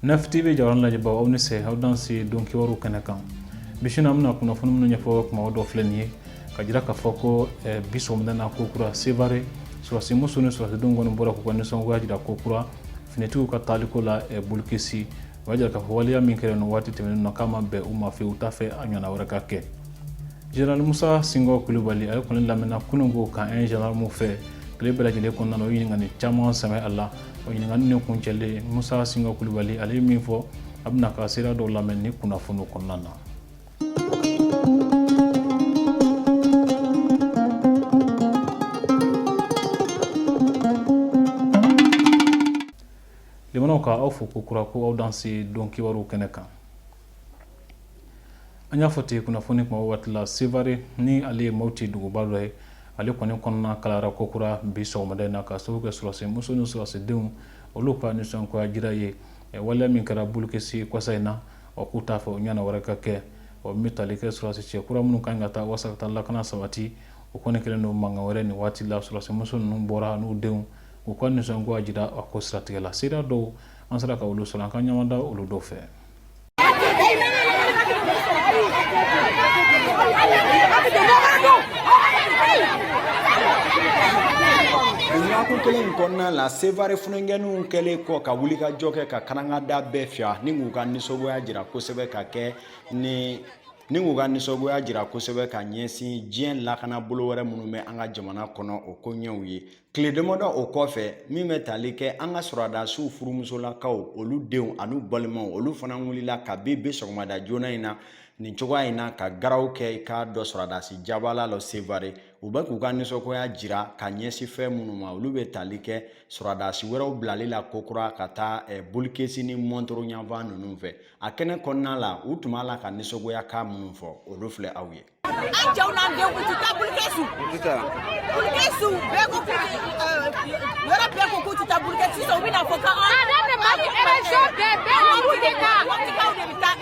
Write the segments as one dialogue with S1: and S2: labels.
S1: Nef TV jabaranin lajɛbaw, aw ni se, aw danse don kibaru kɛnɛ kan. Bi su in na, an bɛna kunnafoni minnu ɲɛfɔ, kuma dɔ filɛ nin ye ka jira k'a fɔ ko bi sɔgɔmada na, ko kura Sevare sɔrɔdasi muso ni sɔrɔdasidenw kɔni bɔra k'u ka nisɔngoya jira ko kura finitigiw ka taaliko la Bulukesi. O y'a jira k'a fɔ waleya min kɛra nin waati tɛmɛnen na, k'a ma bɛn u ma fewu, u t'a fɛ a ɲɔgɔnna wɛrɛ ka kɛ. Général Musa Singo Kulubali, ale kɔni lamɛnna kununko camp 1 gendarmew fɛ tile bɛɛ lajɛlen kɔnɔna na. O ɲininkali caman sɛmɛ a la. O ɲininkali ni kuncɛlen, Musa Singo Kulubali, ale ye min fɔ, a bɛna ka sira dɔw lamɛn ni kunnafoniw kɔnɔna na. Limanaw, ka aw fo ko kura, ko aw danse don kibaru kɛnɛ kan. An y'a fɔ ten kunnafoni kuma waati la, Sevare ni ale ye Moti duguba dɔ ye, ale kɔni kɔnɔna kalayara ko kura bi sɔgɔmada in na, ka sababu kɛ sɔrɔdasi muso ni sɔrɔdasidenw, olu ka nisɔngoya jira ye waleya min kɛra Bulukesi kɔsa in na. Ɔ, k'u t'a fɛ o ɲɔgɔnna wɛrɛ ka kɛ. Ɔ, min tali kɛ sɔrɔdasi cɛ kura minnu kan ka taa walasa ka taa lakana sabati, o kɔni kɛlen don mankan wɛrɛ nin waati la. Sɔrɔdasi muso ninnu bɔra n'u denw k'u ka nisɔngoya jira a ko siratigɛ la. Seereya dɔw, an sera ka olu sɔrɔ, an ka ɲɔgɔn da olu dɔw fɛ.
S2: Ɲɔgɔnkun kelen in kɔnɔna la, Sevare funankɛninw kɛlen kɔ ka wulikajɔ kɛ ka karangada bɛɛ fiya ni k'u ka nisɔngoya jira kosɛbɛ ka kɛ ni k'u ka nisɔngoya jira kosɛbɛ ka ɲɛsin diɲɛ lakana bolo wɛrɛ minnu bɛ an ka jamana kɔnɔ, o koɲɛw ye. Tile damadɔ o kɔfɛ, min bɛ tali kɛ an ka sɔrɔdasiw furumusolakaw, olu denw an'u balimaw, olu fana wulila kabi bi sɔgɔmada joona in na nin cogoya in na ka garaw kɛ i k'a dɔn sɔrɔdasi jabala la Sevare. U bɛ k'u ka nisɔngoya jira ka ɲɛsin fɛn minnu ma, olu bɛ tali kɛ sɔrɔdasi wɛrɛw bilali la kokura ka taa Bulukesi ni Mɔntoro yanfan ninnu fɛ. A kɛnɛ kɔnɔna la, u tun b'a la ka nisɔngoya kan minnu fɔ, olu filɛ aw ye.
S3: An cɛw n'an denw, u tɛ taa Bulukesi. Bulukesi bɛɛ ko k'u yɔrɔ bɛɛ ko k'u tɛ taa Bulukesi. Sisan u bɛna fɔ k'an
S4: daminɛ Mali région bɛɛ bɛɛ k'u tɛ taa.
S3: Moptikaw de bɛ taa,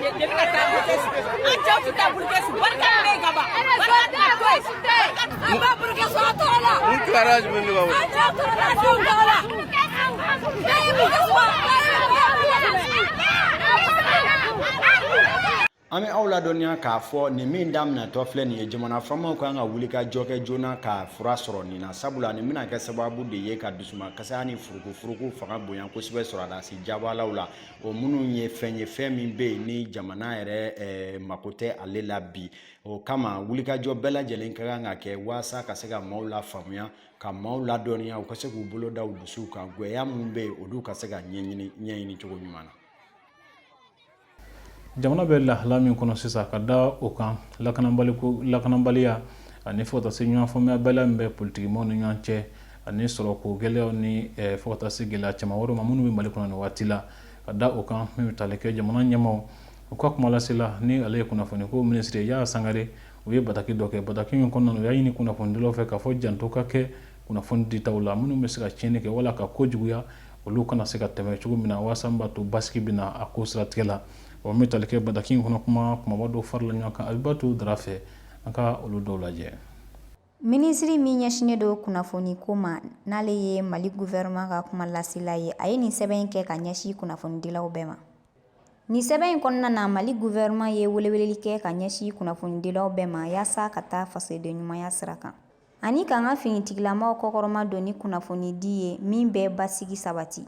S3: de bɛna taa Bulukesi. An cɛw tɛ taa Bulukesi. Barika bɛ yen ka ban. Barika tɛ to yen.
S4: An b'a Bulukesi, an tɔɔrɔ la.
S5: N tilara jumɛn de b'a bolo?
S4: An cɛw tɔɔrɔ la, an denw tɔɔrɔ la. Bɛɛ ye Bulukesi wa? Bɛɛ ye Bulukesi.
S2: An bɛ aw ladɔnniya k'a fɔ nin min daminɛtɔ filɛ nin ye, jamana faamaw kan ka wuli ka jɔ kɛ joona ka fura sɔrɔ nin na, sabula nin bɛna kɛ sababu de ye ka dusumakasaya ni furukufuruku fanga bonya kosɛbɛ sɔrɔdasi jabalaw la, o minnu ye fɛn ye, fɛn min bɛ yen ni jamana yɛrɛ mako tɛ ale la bi. O kama, wulikajɔ bɛɛ lajɛlen ka kan ka kɛ waasa ka se ka maaw lafaamuya, ka maaw ladɔnniya, u ka se k'u bolo da u dusuw kan, gwɛya minnu bɛ yen, olu ka se ka ɲɛɲini cogo ɲuman na.
S1: Jamana bɛ lahala min kɔnɔ sisan, ka da o kan lakanabaliya ani fo ka taa se ɲɔgɔn faamuyabaliya min bɛ politikimɔgɔw ni ɲɔgɔn cɛ, ani sɔrɔko gɛlɛyaw ni fo ka taa se gɛlɛya caman wɛrɛw ma minnu bɛ Mali kɔnɔ nin waati la, ka da o kan, min bɛ tali kɛ jamana ɲɛmaaw, u ka kumalasela ni ale ye kunnafoniko minisiri Yaya Sangare, u ye bataki dɔ kɛ. Bataki min kɔnɔna na, u y'a ɲini kunnafonidilaw fɛ k'a fɔ janto ka kɛ kunnafoni ditaw la minnu bɛ se ka tiɲɛni kɛ wala ka ko juguya, olu kana se ka tɛmɛ cogo min na, walasa b'a to basigi bɛ na a ko siratigɛ la. O min tali kɛ bataki in kɔnɔ, kuma kumaba dɔw farala ɲɔgɔn kan Abibatu Dara fɛ, an ka olu dɔw lajɛ.
S6: Minisiri min ɲɛsinnen don kunnafoniko ma, n'ale ye Mali gouvernement ka kuma lasela ye, a ye nin sɛbɛn in kɛ ka ɲɛsin kunnafonidilaw bɛɛ ma. Nin sɛbɛn in kɔnɔna na, Mali gouvernement ye weleweleli kɛ ka ɲɛsin kunnafonidilaw bɛɛ ma yaasa ka taa fasoden ɲumanya sira kan, ani k'an ka finitigilamaw kɔkɔrɔma don ni kunnafonidi ye min bɛ basigi sabati.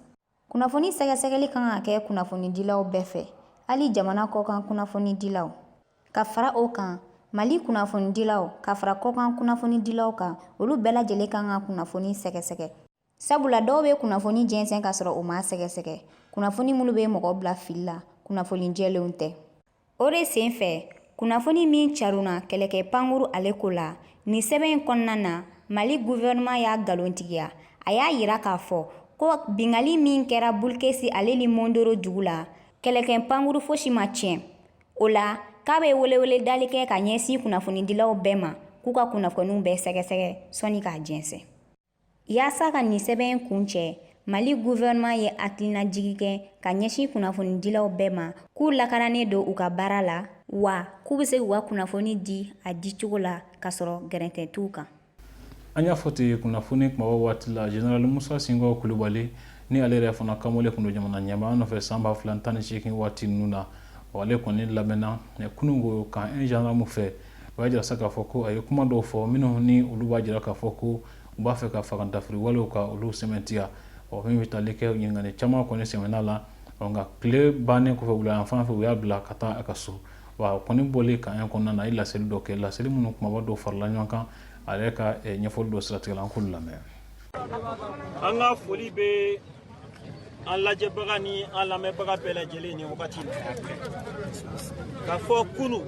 S6: Kunnafoni sɛgɛsɛgɛli kan ka kɛ kunnafonidilaw bɛɛ fɛ, hali jamana kɔkan kunnafonidilaw. Ka fara o kan, Mali kunnafonidilaw ka fara kɔkan kunnafonidilaw kan, olu bɛɛ lajɛlen kan ka kunnafoni sɛgɛsɛgɛ. Sabula dɔw bɛ kunnafoni jɛnsɛn ka sɔrɔ u m'a sɛgɛsɛgɛ. Kunnafoni minnu bɛ mɔgɔ bila fili la, kunnafoni jɛlenw tɛ. O de sen fɛ, kunnafoni min carunna kɛlɛkɛ pankuru ale ko la, nin sɛbɛn in kɔnɔna na, Mali gouvernement y'a nkalontigiya. A y'a yira k'a fɔ ko binkanni min kɛra Bulukesi ale ni Mondoro dugu la, kɛlɛkɛ pankuru fosi ma tiɲɛ. O la, k'a bɛ weleweledali kɛ ka ɲɛsin kunnafonidilaw bɛɛ ma k'u ka kunnafoniw bɛɛ sɛgɛsɛgɛ sɔnni k'a jɛnsɛn. Yaasa ka nin sɛbɛn in kuncɛ, Mali gouvernement ye hakilinajigin kɛ ka ɲɛsin kunnafonidilaw bɛɛ ma k'u lakananen don u ka baara la, wa k'u bɛ se k'u ka kunnafoni di a dicogo la k'a sɔrɔ gɛrɛntɛ t'u kan.
S1: An y'a fɔ ten kunnafoni kumaba waati la, général Musa Singo Kulubali Ni ale yɛrɛ fana kamalen tun don jamana ɲɛmaa nɔfɛ san 2018 waati ninnu na. Ale kɔni lamɛnna kunun ko camp 1 gendarme fɛ. O y'a jira sa k'a fɔ ko a ye kuma dɔw fɔ minnu ni olu b'a jira k'a fɔ ko u b'a fɛ ka fanga dafiri walew ka olu sɛmɛntiya. Ɔ, min bɛ tali kɛ ɲininkali caman kɔni sɛmɛna la. Nka tile bannen kɔfɛ, wula fan fɛ, u y'a bila ka taa a ka so. Wa kɔni bɔlen camp 1 kɔnɔna na, a ye laseli dɔ kɛ, laseli minnu kumaba dɔw farala ɲɔgɔn kan. A yɛrɛ ka ɲɛfɔli dɔ siratigɛ la, an k'olu lamɛn.
S5: An ka foli bɛ an lajɛbaga ni an lamɛnbaga bɛɛ lajɛlen ni wagati na, k'a fɔ kunu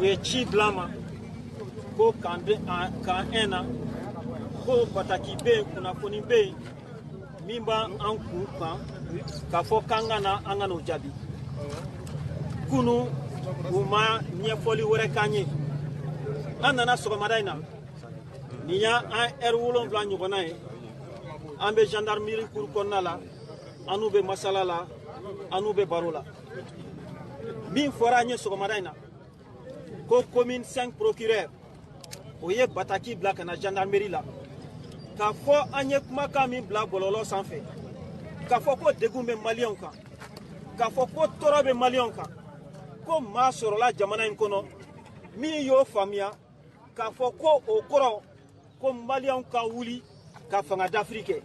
S5: u ye ci bila an ma ko camp 1 na, ko bataki bɛ yen, kunnafoni bɛ yen min b'an kun kan, k'a fɔ k'an ka na, an ka n'o jaabi. Kunu u ma ɲɛfɔli wɛrɛ k'an ye. An nana sɔgɔmada in na, nin y'an ɛri 7 ɲɔgɔnna ye, an bɛ gendarmerie cour kɔnɔna la, an n'u bɛ masala la, an n'u bɛ baro la. Min fɔra an ye sɔgɔmada in na, ko commune 5 procureur, o ye bataki bila ka na gendarmerie la, k'a fɔ an ye kumakan min bila bɔlɔlɔ sanfɛ, k'a fɔ ko degun bɛ Maliyɛnw kan, k'a fɔ ko tɔɔrɔ bɛ Maliyɛnw kan, ko maa sɔrɔla jamana in kɔnɔ min y'o faamuya k'a fɔ ko o kɔrɔ ko Maliyɛnw ka wuli ka fanga dafiri kɛ,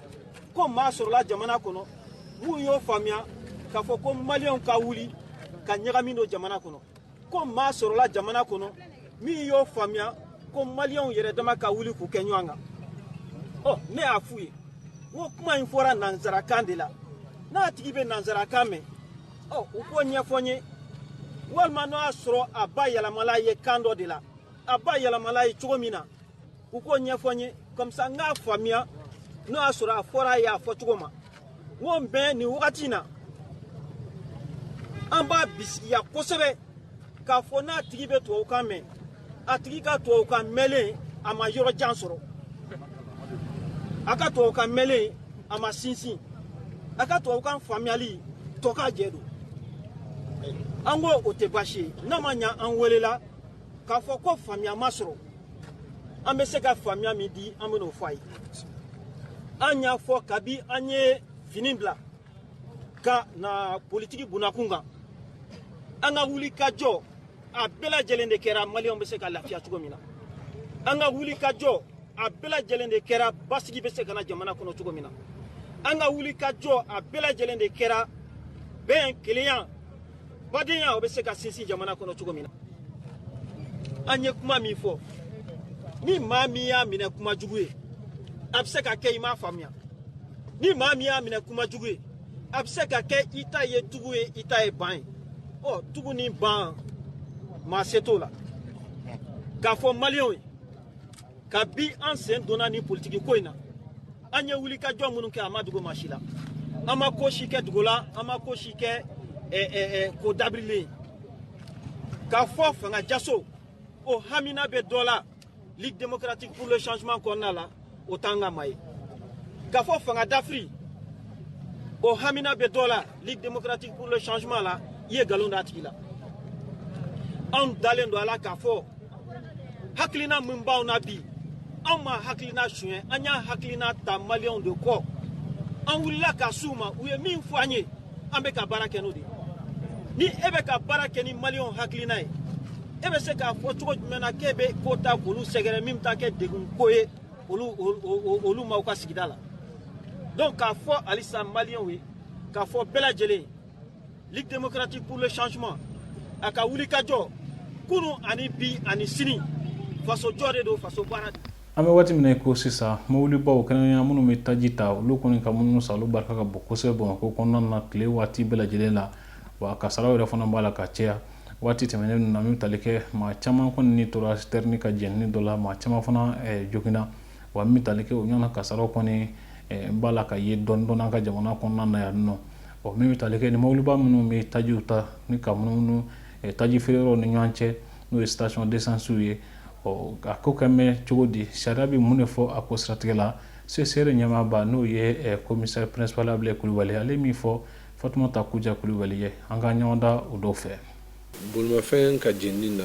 S5: ko maa sɔrɔla jamana kɔnɔ mun y'o faamuya k'a fɔ ko Maliyɛnw ka wuli ka ɲagami don jamana kɔnɔ, ko maa sɔrɔla jamana kɔnɔ min y'o faamuya ko Maliyɛnw yɛrɛ dama ka wuli k'u kɛ ɲɔgɔn kan. Ɔ, ne y'a f'u ye n ko kuma in fɔra nanzarakan de la. N'a tigi bɛ nanzarakan mɛn, ɔ, u k'o ɲɛfɔ n ye, walima n'o y'a sɔrɔ a ba yɛlɛmala ye kan dɔ de la, a ba yɛlɛmala ye cogo min na, u k'o ɲɛfɔ n ye, comme ça n k'a faamuya n'o y'a sɔrɔ a fɔra a ye a fɔcogo ma. N ko bɛn nin wagati in na, an b'a bisigiya kosɛbɛ k'a fɔ n'a tigi bɛ tubabukan mɛn, a tigi ka tubabukan mɛnlen a ma yɔrɔ jan sɔrɔ, a ka tubabukan mɛnlen a ma sinsin, a ka tubabukan faamuyali tɔ k'a jɛ don. An ko o tɛ baasi ye. N'a ma ɲa an welela k'a fɔ ko faamuya ma sɔrɔ, an bɛ se ka faamuya min di, an bɛ n'o fɔ a ye. An y'a fɔ kabi an ye fini bila ka na politiki bunakun kan, an ka wuli ka jɔ a bɛɛ lajɛlen de kɛra Maliyɛnw bɛ se ka lafiya cogo min na. An ka wuli ka jɔ a bɛɛ lajɛlen de kɛra basigi bɛ se ka na jamana kɔnɔ cogo min na. An ka wuli ka jɔ a bɛɛ lajɛlen de kɛra bɛn, kelenya, badenya, o bɛ se ka sinsin jamana kɔnɔ cogo min na. An ye kuma min fɔ, ni maa min y'a minɛ kuma jugu ye, a bɛ se ka kɛ i m'a faamuya. Ni maa min y'a minɛ kuma jugu ye, a bɛ se ka kɛ i ta ye tugu ye, i ta ye ban ye. Ɔ, tugu ni ban, maa se t'o la. K'a fɔ Maliyɛnw ye, kabi an sen donna nin politiki ko in na, an ye wulikajɔ minnu kɛ, a ma dogo maa si la. An ma ko si kɛ dogo la, an ma ko si kɛ ko dabirilen ye. K'a fɔ fanga jaso o hamina bɛ dɔ la Ligue démocratique pour le changement kɔnɔna la, o t'an ka maa ye. K'a fɔ fanga dafiri o hamina bɛ dɔ la Ligue démocratique pour le changement la, i ye nkalon d'a tigi la. Anw dalen don a la k'a fɔ hakilina min b'anw na bi, anw ma hakilina suɲɛ, an y'a hakilina ta Maliyɛnw de kɔ. An wulila ka s'u ma, u ye min fɔ an ye, an bɛ ka baara kɛ n'o de ye. Ni e bɛ ka baara kɛ ni Maliyɛnw hakilina ye, e bɛ se k'a fɔ cogo jumɛn na k'e bɛ ko ta k'olu sɛgɛrɛ min bɛ taa kɛ degun ko ye olu ma u ka sigida la? Donc k'a fɔ halisa Maliyɛnw ye, k'a fɔ bɛɛ lajɛlen, Ligue démocratique pour le changement a ka wuli ka jɔ kunu ani bi ani sini, faso jɔ de don, faso baara.
S1: An bɛ waati min na i ko sisan, mobilibaw, kɛrɛnkɛrɛnnenya minnu bɛ taji ta, olu kɔni ka munumunu sa, olu barika ka bon kosɛbɛ Bamakɔ kɔnɔna na tile waati bɛɛ lajɛlen la. Wa kasaraw yɛrɛ fana b'a la ka caya. Waati tɛmɛnen ninnu na, min bɛ tali kɛ, maa caman kɔni ni tora citerne ka jɛnini dɔ la, maa caman fana joginna. Wa min bɛ tali kɛ, o ɲɔgɔnna kasaraw kɔni b'a la ka ye dɔɔni dɔɔni an ka jamana kɔnɔna na yan nɔ. Ɔ, min bɛ tali kɛ ni mobiliba minnu bɛ tajiw ta ni ka munumunu taji feereyɔrɔw ni ɲɔgɔn cɛ, n'o ye station d'essence ye, ɔ, a ko kɛ mɛn cogo di? Sariya bɛ mun de fɔ a ko siratigɛ la? CCR ɲɛmaaba, n'o ye commissaire principal Abulaye Kulubali, ale min fɔ Fatumata Kuja Kulubali ye, an ka ɲɔgɔn da o dɔw fɛ.
S7: Bolimafɛn ka jenini na,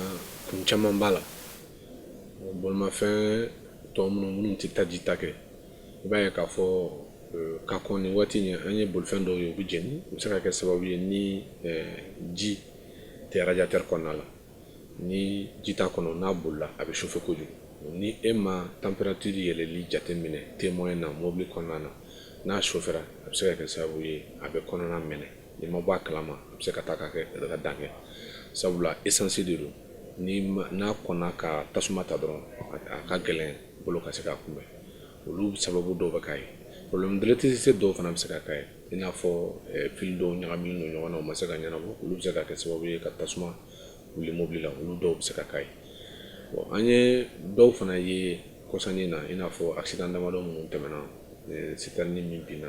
S7: kun caman b'a la. Bolimafɛn tɔ minnu tɛ taji ta kɛ, i b'a ye k'a fɔ Ka kɔn nin waati ɲɛ, an ye bolifɛn dɔw ye, u bɛ jeni. U bɛ se ka kɛ sababu ye ni ji tɛ radiateur kɔnɔna la. Ni ji t'a kɔnɔ, n'a bolila, a bɛ chauffer kojugu. Ni e ma température yɛlɛli jateminɛ témoin na mobili kɔnɔna na, n'a chauffera, a bɛ se ka kɛ sababu ye a bɛ kɔnɔna mɛnɛ. N'i ma bɔ a kalama, a bɛ se ka taa ka kɛ ka dan kɛ, sabula essence de don. Ni n'a kɔnna ka tasuma ta dɔrɔn, a ka gɛlɛn bolo ka se k'a kunbɛn. Olu sababu dɔw bɛ k'a ye. Problème d'électricité dɔw fana bɛ se ka k'a ye, i n'a fɔ fil dɔw ɲagaminen don ɲɔgɔn na, u ma se ka ɲɛnabɔ. Olu bɛ se ka kɛ sababu ye ka tasuma wuli mobili la. Olu dɔw bɛ se ka k'a ye. Bon, an ye dɔw fana ye kɔsannin na, i n'a fɔ accident damadɔ minnu tɛmɛna, citerne min binna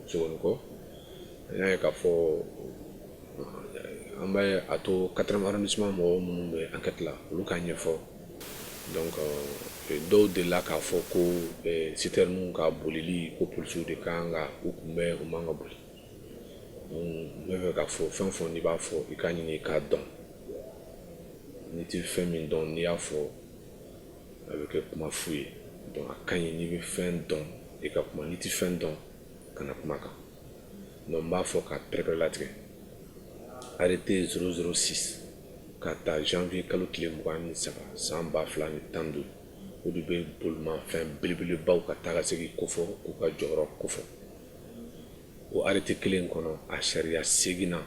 S7: Sogonikɔ. An y'a ye k'a fɔ an bɛ a to 4e arrondissement mɔgɔw minnu bɛ enquête la, olu k'a ɲɛfɔ. Donc dɔw delila k'a fɔ ko citernew ka bolili, ko polisiw de kan ka u kunbɛn, u man ka boli. N bɛ fɛ k'a fɔ, fɛn fɛn n'i b'a fɔ, i k'a ɲini i k'a dɔn. N'i tɛ fɛn min dɔn, n'i y'a fɔ, a bɛ kɛ kuma fu ye. Donc a ka ɲi, n'i bɛ fɛn dɔn, i ka kuma. N'i tɛ fɛn dɔn, kana kuma kan. Donc n b'a fɔ ka pɛrɛpɛrɛ latigɛ, arrêté 006 ka ta janvier kalo tile 23 san 2015, o de bɛ bolimafɛn belebelebaw ka taa ka segin kofɔ, k'u ka jɔyɔrɔ kofɔ. O arrêté kelen kɔnɔ, a sariya seginna,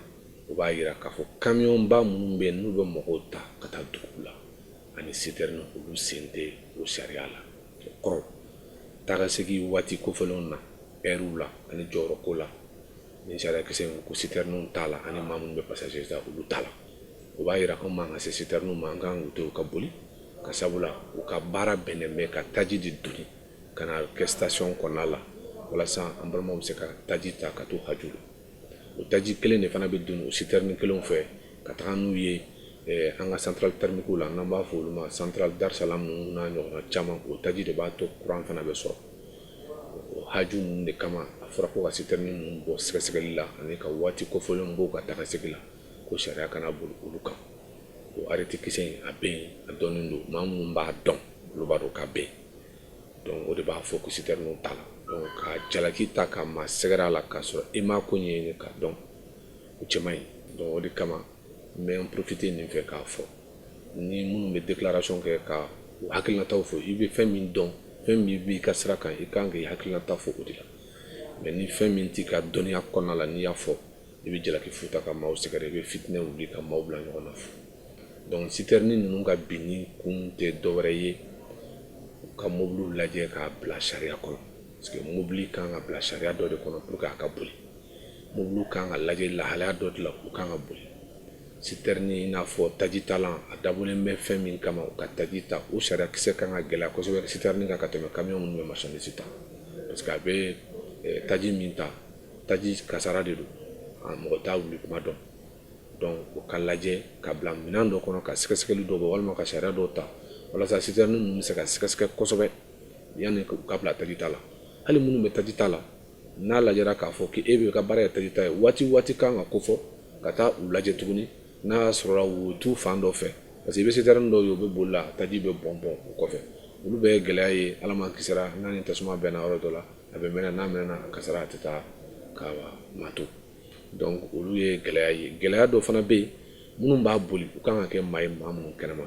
S7: o b'a yira k'a fɔ kamiyɔnba minnu bɛ yen, n'u bɛ mɔgɔw ta ka taa dugu la, ani citerne, olu sen tɛ o sariya la. O kɔrɔ, taa ka segin waati kofɔlenw na, ɛriw la ani jɔyɔrɔko la, ni sariya kisɛ in ko citernew t'a la, ani maa minnu bɛ passager ta, olu t'a la. O b'a yira anw man ka se citernew ma, an kan k'u to u ka boli ka, sabula u ka baara bɛnnen bɛ ka taji de doni ka na kɛ station kɔnɔna la, walasa an balimaw bɛ se ka taji ta ka t'u haju la. O taji kelen de fana bɛ don o citerne kelenw fɛ ka taga n'u ye an ka centrale thermique la, n'an b'a fɔ olu ma centrale Dar Salam ninnu n'a ɲɔgɔnna caman. O taji de b'a to courant fana bɛ sɔrɔ. O haju ninnu de kama, a fɔra ko ka citerne ninnu bɔ sɛgɛsɛgɛli la ani ka waati kofɔlenw b'o ka taga segin la, ko sariya kana boli olu kan. O arrêté kisɛ in, a bɛ yen, a dɔnnen don. Maa minnu b'a dɔn, olu b'a dɔn k'a bɛ yen. Donc o de b'a fɔ ko citernew t'a la. Donc ka jalaki ta ka maa sɛgɛrɛ a la k'a sɔrɔ i m'a ko ɲɛɲini k'a dɔn, o cɛ man ɲi. Donc o de kama, n bɛ n profiter nin fɛ k'a fɔ, ni minnu bɛ déclaration kɛ ka u hakilinataw fɔ, i bɛ fɛn min dɔn, fɛn min b'i ka sira kan, i kan k'i hakilinata fɔ o de la. Mais ni fɛn min t'i ka dɔnniya kɔnɔna la, n'i y'a fɔ, i bɛ jalaki fu ta ka maaw sɛgɛrɛ, i bɛ fitinɛ wuli ka maaw bila ɲɔgɔn na fu. Donc citerne ninnu ka binni kun tɛ dɔwɛrɛ ye, u ka mobiliw lajɛ k'a bila sariya kɔnɔ, parce que mobili kan ka bila sariya dɔ de kɔnɔ pour que a ka boli. Mobiliw kan ka lajɛ lahalaya dɔ de la, u kan ka boli. Citerne, i n'a fɔ tajitalan, a dabɔlen bɛ fɛn min kama, u ka taji ta, o sariya kisɛ kan ka gɛlɛya kosɛbɛ citerne kan ka tɛmɛ camion minnu bɛ marchandise ta, parce que a bɛ taji min ta, taji kasara de don, mɔgɔ t'a wuli kuma dɔn. Donc o ka lajɛ ka bila minɛn dɔ kɔnɔ, ka sɛgɛsɛgɛli dɔ bɔ walima ka sariya dɔw ta, walasa citerne ninnu bɛ se ka sɛgɛsɛgɛ kosɛbɛ yanni u ka bila taji ta la. Hali minnu bɛ taji ta la, n'a lajɛra k'a fɔ k'e bɛ ka baara ye taji ta ye, waati waati kan ka kofɔ ka taa u lajɛ tuguni, n'a y'a sɔrɔla wo t'u fan dɔ fɛ, parce que i bɛ citerne dɔw ye, u bɛ boli la, taji bɛ bɔn bɔn u kɔfɛ. Olu bɛɛ ye gɛlɛya ye. Ala m'an kisira, n'a ni tasuma bɛnna yɔrɔ dɔ la, a bɛ mɛnɛ. N'a mɛnna, a kasara, a tɛ taa ka maa to. Donc olu ye gɛlɛya ye. Gɛlɛya dɔ fana bɛ yen, minnu b'a boli, u kan ka kɛ maa ye, maa minnu kɛnɛma.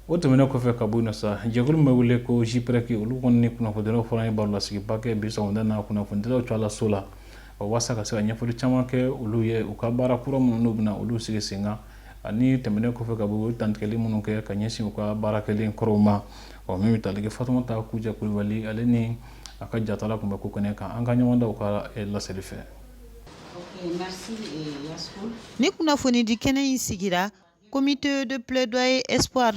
S1: O tɛmɛnen kɔfɛ ka bɔ yen sa, jɛkulu min bɛ wele ko JPREC, olu kɔni ni kunnafonidilaw fana ye barolasigiba kɛ bi sɔgɔmada na kunnafonidilaw cɔla la so la, walasa ka se ka ɲɛfɔli caman kɛ olu ye, u ka baara kura minnu n'u bɛna olu sigi sen kan, ani tɛmɛnen kɔfɛ ka bɔ, u dantigɛli minnu kɛ ka ɲɛsin u ka baara kɛlen kɔrɔw ma. Ɔ, min bɛ tali kɛ Fatumata Kuja Kulubali, ale ni a ka jatala tun bɛ ko kɛnɛ kan. An ka ɲɔgɔn da u ka laseli fɛ.
S8: Ni kunnafonidi kɛnɛ in sigira, Comité de plaidoyer Espoir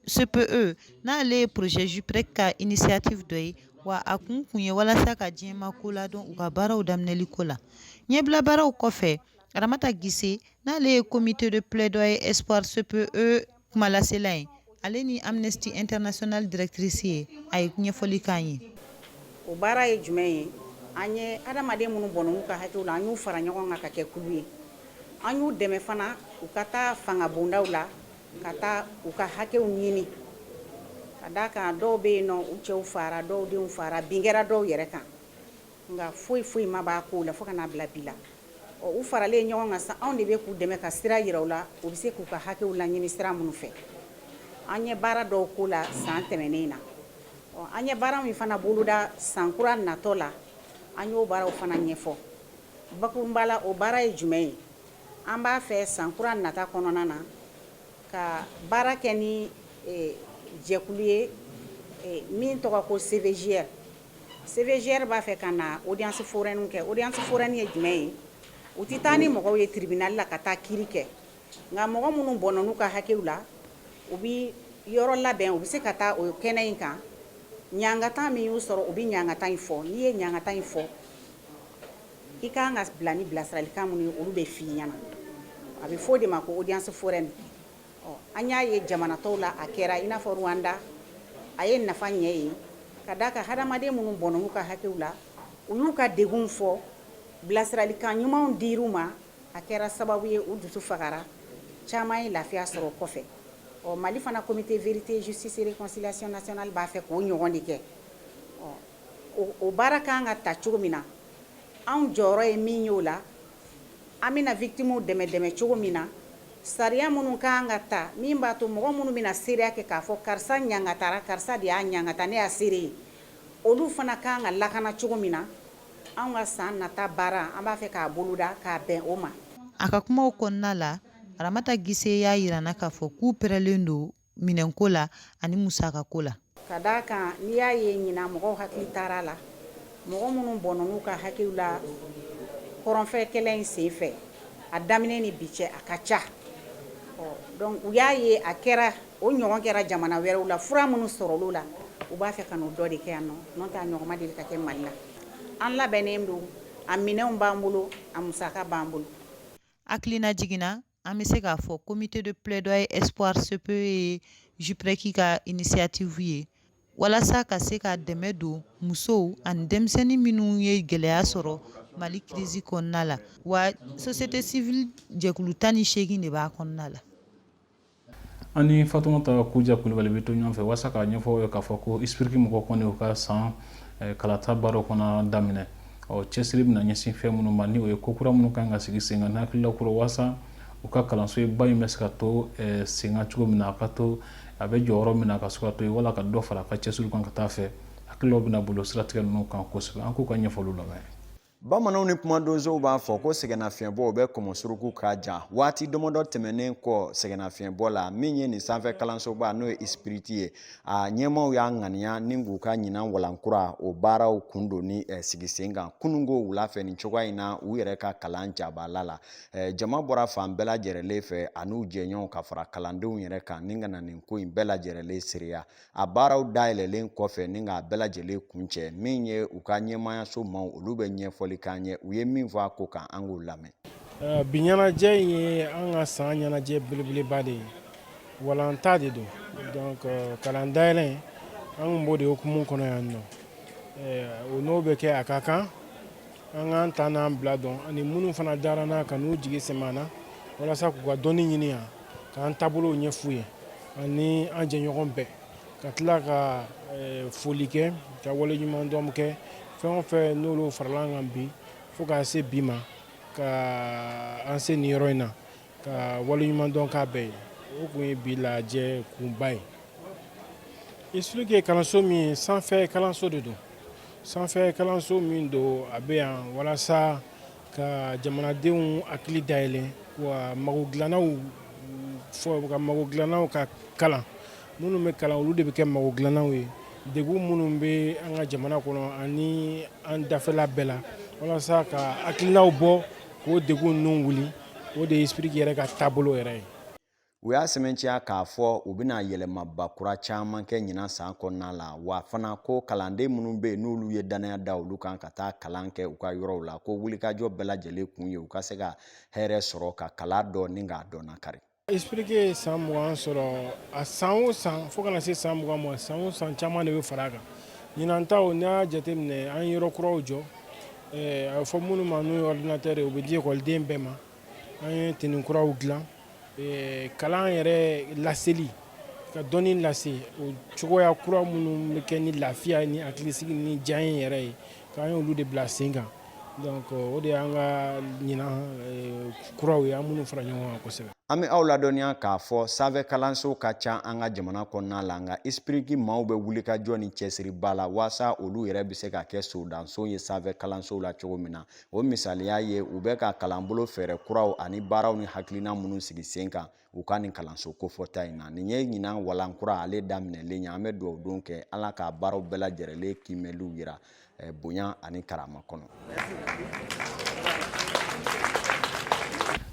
S8: CPE, n'ale ye projet JPREC ka initiative dɔ ye, wa a kun kun ye walasa ka diɲɛma ko ladɔn u ka baaraw daminɛli ko la. Ɲɛbila baaraw kɔfɛ, Aramata Gise, n'ale ye Comité de plaidoyer Espoir CPE kumalasela ye, ale ni Amnesty International directrice ye, a ye ɲɛfɔli k'an ye.
S9: O baara ye jumɛn ye? An ye adamaden minnu bɔnna ka hakɛw la, an y'u fara ɲɔgɔn kan ka kɛ kulu ye. An y'u dɛmɛ fana u ka taa fanga bondaw la, ka taa u ka hakɛw ɲini, ka d'a kan dɔw bɛ yen nɔ, u cɛw fara, dɔw denw fara, bin kɛra dɔw yɛrɛ kan. Nka foyi foyi ma b'a ko la fo ka n'a bila bi la. Ɔ, u faralen ɲɔgɔn kan sa, anw de bɛ k'u dɛmɛ ka sira yira u la, u bɛ se k'u ka hakɛw laɲini sira minnu fɛ. An ye baara dɔw ko la san tɛmɛnen na. Ɔ, an ye baara min fana boloda san kura natɔ la, an y'o baaraw fana ɲɛfɔ. Bakurunba la, o baara ye jumɛn ye? An b'a fɛ san kura nata kɔnɔna na ka baara kɛ ni jɛkulu ye min tɔgɔ ko CVJR. CVJR b'a fɛ ka na audience foraine kɛ. Audience foraine ye jumɛn ye? U tɛ taa ni mɔgɔw ye tribunal la ka taa kiiri kɛ, nka mɔgɔ minnu bɔnna ka hakɛw la, u bɛ yɔrɔ labɛn, u bɛ se ka taa o kɛnɛ in kan. Ɲangata min y'u sɔrɔ, u bɛ ɲangata in fɔ. N'i ye ɲangata in fɔ, i ka kan ka bila ni bilasiralikan minnu ye, olu bɛ f'i ɲɛna. A bɛ fɔ o de ma ko audience foraine. Ɔ, an y'a ye jamana tɔw la, a kɛra i n'a fɔ Rwanda, a ye nafa ɲɛ ye ka d'a kan hadamaden minnu bɔnna ka hakɛw la, u y'u ka degunw fɔ, bilasiralikan ɲumanw dir'u ma. A kɛra sababu ye, u dusu fagara, caman ye lafiya sɔrɔ o kɔfɛ. Ɔ, Mali fana, comité vérité, justice et réconciliation nationale b'a fɛ k'o ɲɔgɔn de kɛ. Ɔ, o baara kan ka ta cogo min na, anw jɔyɔrɔ ye min ye o la, an bɛna victimes dɛmɛ dɛmɛ cogo min na, sariya minnu kan ka ta min b'a to mɔgɔ minnu bɛna seereya kɛ k'a fɔ karisa ɲangatara, karisa de y'a ɲangata, ne y'a seere ye, olu fana kan ka lakana cogo min na, anw ka san nata baara, an b'a fɛ k'a boloda k'a bɛn o ma.
S8: A ka kumaw kɔnɔna la, Ramata Gise y'a yira n na k'a fɔ k'u pɛrɛlen don minɛnko la ani musakako la.
S9: Ka d'a kan n'i y'a ye ɲinan mɔgɔw hakili taara la, mɔgɔ minnu bɔnna ka hakɛw la kɔrɔnfɛ kɛlɛ in sen fɛ, a daminɛ ni bi cɛ, a ka ca. Ɔ, donc u y'a ye a kɛra o ɲɔgɔn kɛra jamana wɛrɛw la, fura minnu sɔrɔla la, u b'a fɛ ka n'o dɔ de kɛ yan nɔ. N'o tɛ, a ɲɔgɔn ma deli ka kɛ Mali la. An labɛnnen don, a minɛnw b'an bolo, a musaka b'an bolo.
S8: Hakilina jiginna, an bɛ se k'a fɔ comité de plaidoyer espoir CPE ye JUPREC ka initiative ye walasa ka se ka dɛmɛ don musow ani denmisɛnnin minnu ye gɛlɛya sɔrɔ Mali crise kɔnɔna la. Wa société civile jɛkulu 18 de b'a kɔnɔna la.
S1: An ni Fatumata Kuja Kulubali bɛ to ɲɔgɔn fɛ walasa k'a ɲɛfɔ aw ye k'a fɔ ko ISPIRC mɔgɔw kɔni, u ka san kalata baaraw kɔnɔ daminɛ. Ɔ, cɛsiri bɛna ɲɛsin fɛn minnu ma, ni o ye ko kura minnu kan ka sigi sen kan ni hakilila kura, walasa u ka kalanso ba in bɛ se ka to sen kan cogo min na, a ka to a bɛ jɔyɔrɔ min na, ka se ka to yen, wala ka dɔ fara a ka cɛsiri kan ka taa fɛ. Hakililaw bɛna bolo siratigɛ ninnu kan kosɛbɛ. An k'u ka ɲɛfɔliw lamɛn.
S2: Bamananw ni kumadonsow b'a fɔ ko sɛgɛnnafiɲɛbɔ bɛ kɔmɔ suruku ka ja. Waati damadɔ tɛmɛnen kɔ sɛgɛnnafiɲɛbɔ la, min ye nin sanfɛ kalansoba, n'o ye ISPIRC ye, a ɲɛmaaw y'a ŋaniya ni k'u ka ɲinan walankura o baaraw kun don ni sigi sen kan kununko wula fɛ nin cogoya in na, u yɛrɛ ka kalan jabala la. Jama bɔra fan bɛɛ lajɛrɛlen fɛ an'u jɛɲɔgɔnw ka fara kalandenw yɛrɛ kan ni ka na nin ko in bɛɛ lajɛrɛlen seereya. A baaraw dayɛlɛlen kɔfɛ ni k'a bɛɛ lajɛlen kuncɛ, min ye u ka ɲɛmaayaso maaw, olu bɛ ɲɛfɔli k'an ye. U ye min fɔ a ko kan, an k'o lamɛn.
S10: Bi ɲɛnajɛ in ye an ka san ɲɛnajɛ belebeleba de ye. Walanta de don, donc kalan dayɛlɛ, an kun b'o de hukumu kɔnɔ yan nɔ. O n'o bɛ kɛ, a ka kan an k'an ta n'an bila dɔn ani minnu fana dara n'a ka n'u jigi sɛmɛ an na walasa k'u ka dɔnni ɲini yan, k'an taabolow ɲɛf'u ye ani an jɛɲɔgɔn bɛɛ, ka tila ka foli kɛ, ka waleɲumandɔn kɛ fɛn o fɛn n'olu farala an kan bi fo k'a se bi ma, ka an se nin yɔrɔ in na, ka waleɲumandɔn k'a bɛɛ ye. O kun ye bi lajɛ kunba ye. ISPIRC ye kalanso min ye, sanfɛ kalanso de don. Sanfɛ kalanso min don, a bɛ yan walasa ka jamanadenw hakili dayɛlɛ, wa mago dilannaw fɔ, ka mago dilannaw ka kalan. Minnu bɛ kalan, olu de bɛ kɛ mago dilannaw ye. Degun minnu bɛ an ka jamana kɔnɔ ani an dafɛla bɛɛ la, walasa ka hakilinaw bɔ k'o degun ninnu wuli, o de ye ISPIRC yɛrɛ ka taabolo yɛrɛ ye.
S2: U y'a sɛmɛntiya k'a fɔ u bɛna yɛlɛmaba kura caman kɛ ɲinan san kɔnɔna la. Wa fana ko kalanden minnu bɛ yen, n'olu ye dannaya da olu kan ka taa kalan kɛ u ka yɔrɔw la, ko wulikajɔ bɛɛ lajɛlen kun ye u ka se ka hɛrɛ sɔrɔ ka kalan dɔn ni k'a dɔn nakari.
S10: ISPIRC ye san 20 sɔrɔ. A san o san fo kana se san 20 ma, san o san caman de bɛ fara a kan. Ɲinan taw, n'i y'a jateminɛ, an ye yɔrɔ kuraw jɔ, a bɛ fɔ minnu ma n'o ye ordinateur ye, o bɛ di ekɔliden bɛɛ ma. An ye tenue kuraw dilan. Kalan yɛrɛ laseli, ka dɔnni lase o cogoya kura minnu bɛ kɛ ni lafiya ni hakilisigi ni diya yɛrɛ ye. K'an y'olu de bila sen kan. Donc o de y'an ka ɲinan kuraw ye, an minnu fara ɲɔgɔn kan kosɛbɛ.
S2: An bɛ aw ladɔnniya k'a fɔ sanfɛ kalanso ka ca an ka jamana kɔnɔna la, nka ISPRIC maaw bɛ wuli ka jɔ ni cɛsiriba la waasa olu yɛrɛ bɛ se ka kɛ sodanso ye sanfɛ kalansow la cogo min na. O misaliya ye, u bɛ ka kalanbolo fɛɛrɛ kuraw ani baaraw ni hakilina minnu sigi sen kan u ka nin kalanso kofɔta in na. Nin ye ɲinan walan kura ale daminɛlen ye. An bɛ dugawu don kɛ Ala k'a baaraw bɛɛ lajɛrɛlen kiimɛliw yira bonya ani karama kɔnɔ.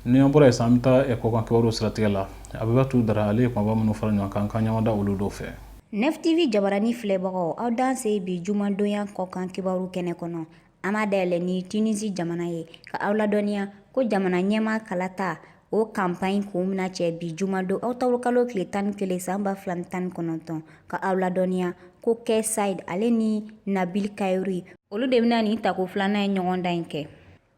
S1: Ni an bɔra yen sisan, an bɛ taa kɔkan kibaru siratigɛ la. Abibatu Dara, ale ye kumaba minnu fara ɲɔgɔn kan, k'an ɲɛmada olu dɔw fɛ.
S6: Nef TV jabarani filɛbagaw, aw danse bi jumadonya kɔkan kibaru kɛnɛ kɔnɔ. An b'a dayɛlɛ ni Tunisi jamana ye, ka aw ladɔnniya ko jamana ɲɛmaa kalata, o kanpaɲi kun bɛna cɛ bi jumadon ɔkutɔburukalo tile 11 san 2019. Ka aw ladɔnniya ko Kais Saied ale ni Nabil Karoui, olu de bɛna nin tako filanan ye ɲɔgɔndan in kɛ.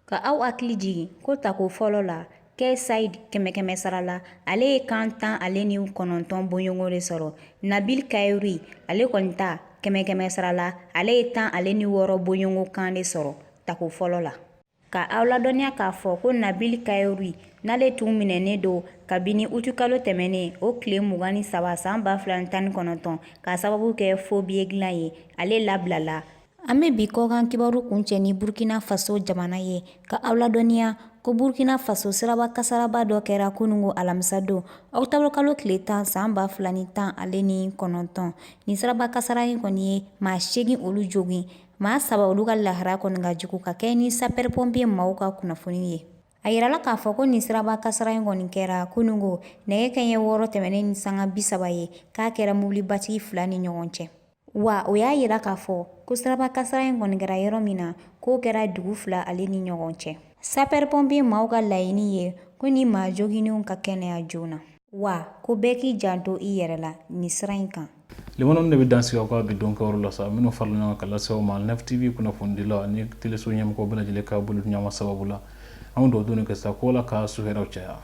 S6: Ka aw hakili jigin ko tako fɔlɔ la, Kais Saied kɛmɛ kɛmɛ sara la, ale ye kan 19 bɔɲɔgɔn de sɔrɔ. Nabil Karoui ale kɔni ta, kɛmɛ kɛmɛ sara la, ale ye 16 bɔɲɔgɔn kan de sɔrɔ tako fɔlɔ la. Ka aw ladɔnniya k'a fɔ ko Nabil Karoui, n'ale tun minɛnen don kabini utikalo tɛmɛnen o tile 23 san 2019 k'a sababu kɛ faux billet dilan ye, ale labilala. An bɛ bi kɔkan kibaru kuncɛ ni Burkina Faso jamana ye, ka aw ladɔnniya ko Burkina Faso siraba kasaraba dɔ kɛra kunungo alamisa don ɔkutɔburukalo tile 10 san 2019. Nin siraba kasara in kɔni ye maa 8 olu jogin, maa 3 olu ka lahara kɔni ka jugu, ka kɛ ni sapeur pompier maaw ka kunnafoni ye. A yirala k'a fɔ ko nin siraba kasara in kɔni kɛra kunungo nɛgɛ kɛɲɛ 6 tɛmɛnen ni sanga 30 ye, k'a kɛra mobilibatigi 2 ni ɲɔgɔn cɛ. Wa o y'a yira k'a fɔ ko siraba kasara in kɔni kɛra yɔrɔ min na, k'o kɛra dugu 2 ale ni ɲɔgɔn cɛ. Sapeur pompier maaw ka laɲini ye ko ni maa joginnenw ka kɛnɛya joona, wa ko bɛɛ k'i janto i yɛrɛ la nin sira in kan.
S1: Limanaw de bɛ dan sigi aw ka bi don kibaru la sa, minnu farala ɲɔgɔn kan ka lase aw ma Nef TV kunnafonidilaw ani teleso ɲɛmɔgɔw bɛɛ lajɛlen ka bolo ɲɔgɔn sababu la. An bɛ dugawu don kɛ sa ko Ala ka su hɛrɛw caya.